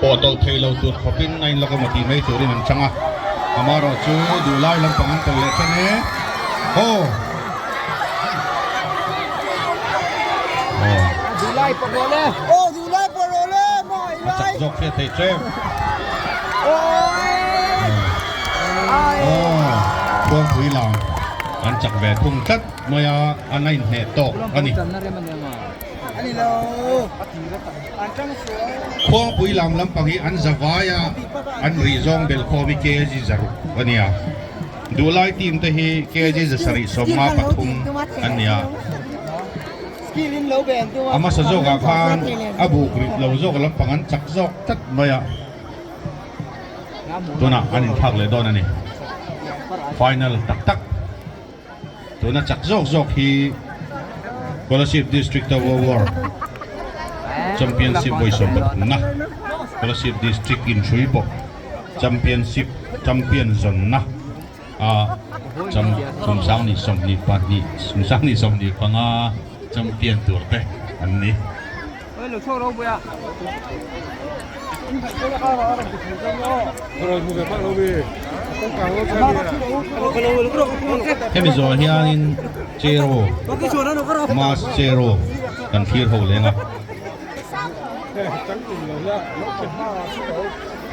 Pawh tawlh thei lo tur khawpin a inlawk emaw tih mai turin an chang a, amaherawhchu duhlai lampang an tawlh leh tan e. Aw! A chak zawk hriat thei ṭep. Aw! Khuangpui lam an chak ve thung tlat mai a, an a inhneh tawk a ni. Khuangpui lam lampang hi an zavai a, an rih zawng belh khawm hi kg zaruk a nia. Duhlai team te hi kg 753 an nia. A hmasa zawkah khan a buk rit lo zawk lampang an chak zawk tlat mai a, tunah an inthlak leh dawn a ni. Final tak tak. Tuna chak zawk zawk hi Kolasib District of War Championship vawi 13na, Kolasib District inhrui pawh Championship Champion zawnna a cham kum 2022 kum 2025 champion tur te an ni. Hemi zawh hianin Chero Mas Chero kan thlir ho leng a.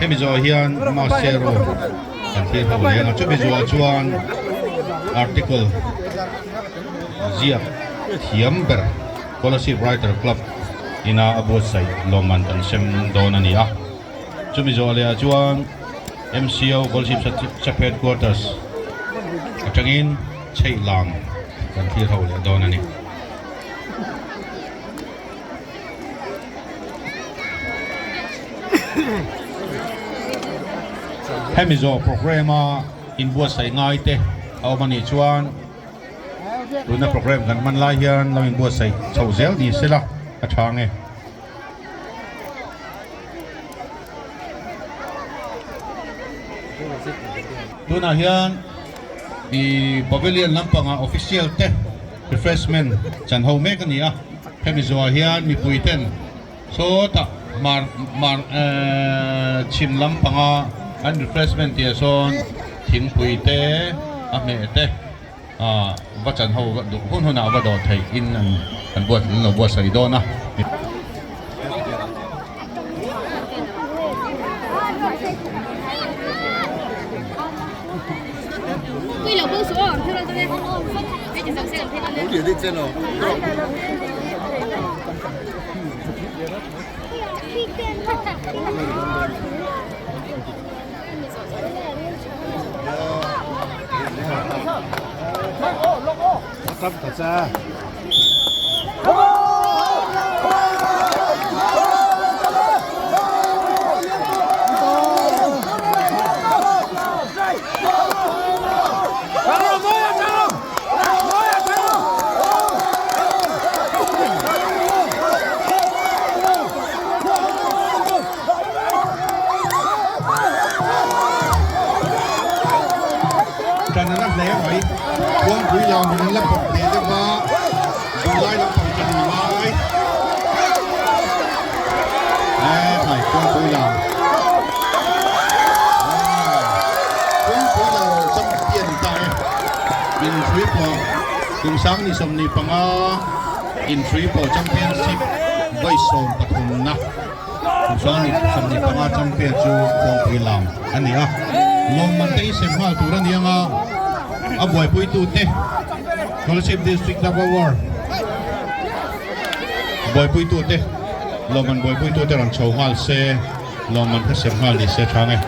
Hemi zawh hian Mas Chero kan thlir ho leng a. Chumi zawh chuan article ziak thiam ber. Kolasib Writer Club ina a buatsaih lawmman kan sem dawn a ni a. Chumi zawh leh ah chuan MCO Kolasib Sub Headquarters atangin chheih lam kan thlir ho leh dawn a ni. Hemi zawh programme a inbuatsaih ngai te a awm a nih chuan Tuna program kan hman lai hian lo inbuatsaih chho zel ni sela a tha nge. Tunah hian i pavilion lampangah official te refreshment chan ho mek a ni a, hemi zawhah hian mipui ten sawtah mar mar chhim lampanga an refreshment tih ah sawn thingpui te a hmeh te. A va chan ho duh hun hunah va dawh theih in an an buat an lo buatsaih dawn a. Tan a la hle mai. Khuangpui lam in an la pawp ve deuh a, duhlai lampang tan a ngai. Eee khai Khuangpui lam. Khuangpui lam champion ta e. Inhrui pawh kum 2025 inhrui pawh championship vawi 13 na. Chuan 25 champion chu Khuangpui lam a ni a, lawmman te hi sem nghal tur a ni ang a, a buaipuitute Kolasib District Tug of War buaipuitute lawmman buaipuitute rawn chho nghal se, lawmman kha sem nghal ni se tha nge.